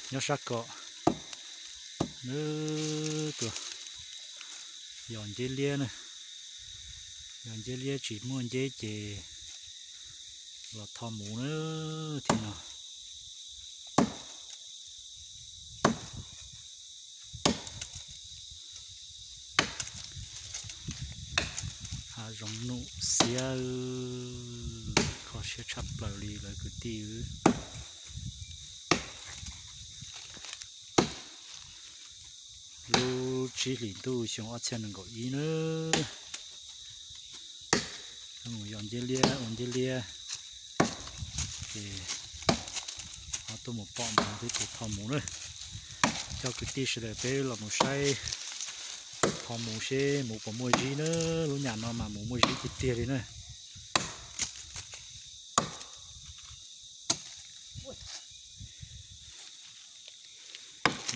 Nyob sab ko, nws tuaj yos nceb liab na, yos nceb liab tsis muaj nceb ces los tho muv na, thiab no. Hav zoov num xiab, kho siab tshaj plaws li lawv kwv tij. Lub tsib hlis ntuj xyoo ob txhiab nees nkaum ib na, mus yos nceb liab ua nceb liab, ces ho tuaj mus pom mus twb tus tho muv na. Coj kwv tij sawv daws peb los mus saib tho muv seb muv puas muaj zib na. Lub nyam no mas muv muaj zib tiag tiag li na.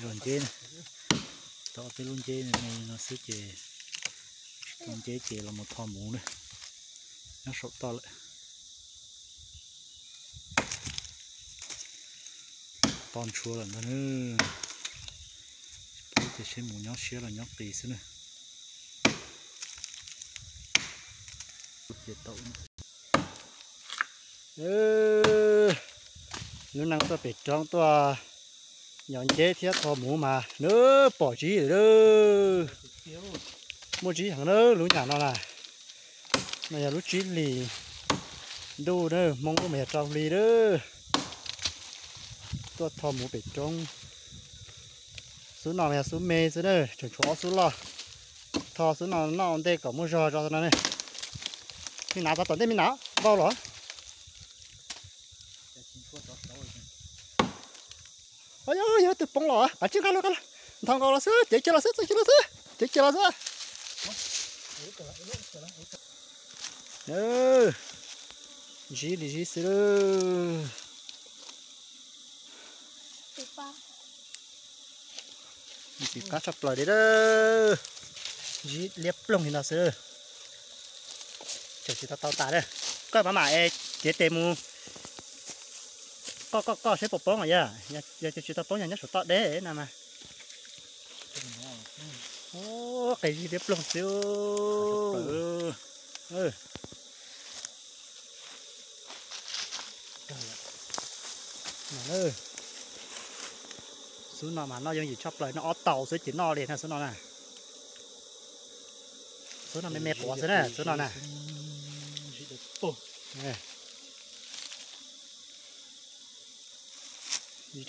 Los nceb, tau ob peb lub nceb me no xwb ces, tsis tau nceb ces los mus tho muv na. Nyob saum toj lawm. Poj ntshua lawm ntag na. Peb tias seb mus nyob siab los nyob qis xwb na. Lub neej tuaj pem roob tuaj yos nceb thiab tho muv mas nws pom zib lawm. Muaj zib heev na lub nyam no na. No yog lub tsib hlis ntuj na, Hmoob lub mas yog rau hli na. Tuaj tho muv pem roob. Xub no mas yog xub me xwb na, tseem tshuav ob xub loj. Tho xub no noj ua ntej kom muaj zog tso no ne. Me nav tov tom ntej me nav vau los. Yog, yog tus poob los, kav tsij nqa los, nqa los. Nthos nkaus los xwb, cev kiag los xwb, txoj kiag los xwb, cev kiag los xwb. Zib li zib xwb. Ntxim qab tshaj plaws li. Zib liab ploog li no xwb. Tseem tsis tau tau tas na. Koj mam mam cev tes mus koj koj koj seb puas poob os yog. Yog tsis tau poob yog nyob saum toj deb na mas. Qe zib liab ploog xwb. Xub no mas noj yooj yim tshaj plaws, noj ob tau xwb ces noj li na xub no na. Xub no me me quav xwb na xub no na. Zib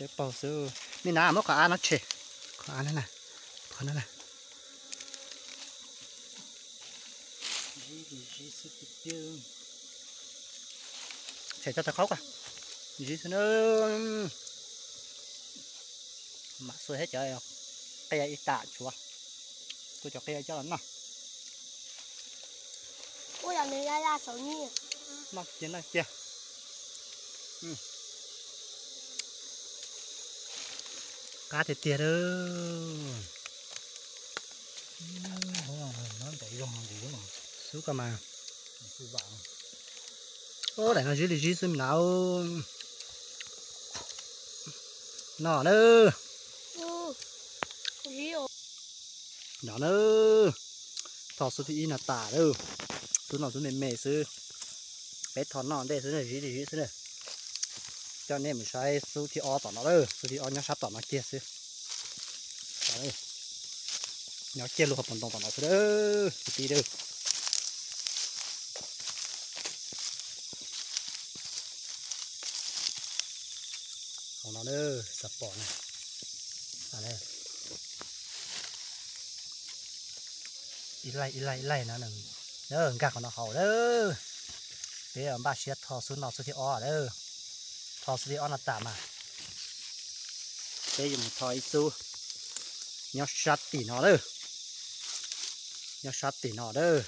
dawb paug xwb. Me nav muab qhov av no tshem, qhov av no na, qhov no na. Tshem tso tawv qhaub ko. Zib xwb na. Mam xua thiab cov qia ib tam tshuav, kuv cov qia coj los noj. Noj cia noj cia. Qab tiag tiag. Xub ko mas. Daim no zib li zib xwb na. No na. No na. Tho xub thib ib no tas lawm. Xub no xub me me xwb. Peb tho noj ntej xwb na, zib li zib xwb na. Coj nej mus saib xub thib ob tom no lawm, xub thib ob nyob sab tom no kiag xwb. Nyob kiag lub qhov pob ntoo tom no xwb kwv tij. Hauv no xav pom na. Ib laij ib laij ib laij no, nkag qhov no haus lawm. Peb npaj siab tho xub no xub thib ob lawm. Tho xub thib ob no tas mas peb yuav mus tho ib xub nyob sab tim no lawm. Nyob sab tim no lawm.